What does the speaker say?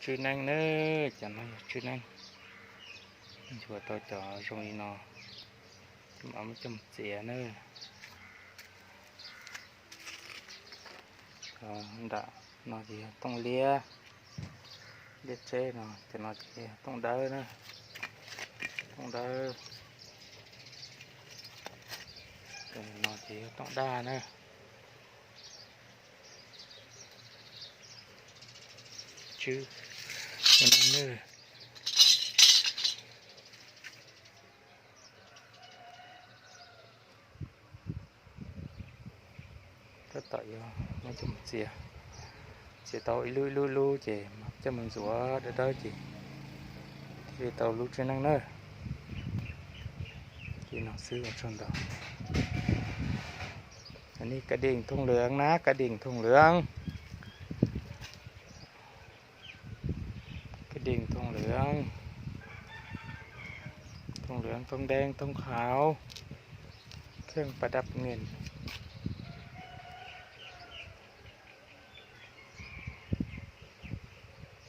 Tswb neeb na, cov no yog tswb neeb. Nchuav tau cov zoo li no, coj mam muab coj mus txiav na. Nram no ces yog tooj liab, liab tseb no, cov no ces yog tooj dawb na, tooj dawb. No ces yog tooj daj na. Tswb, tab tom yuav muab coj mus txiav, txiav tau ib lub ib lub ib lub ces coj mus ntxuav dawb dawb ces thiaj li tau lub tswb neeb na. Ces no xwb ua tsaug ntau. Cov no kav deem thooj lwv na, kav deem thooj lwv, kav deem thooj lwv, thooj lwv, thooj deeb, thooj qhauv, kheej pas dab ngen.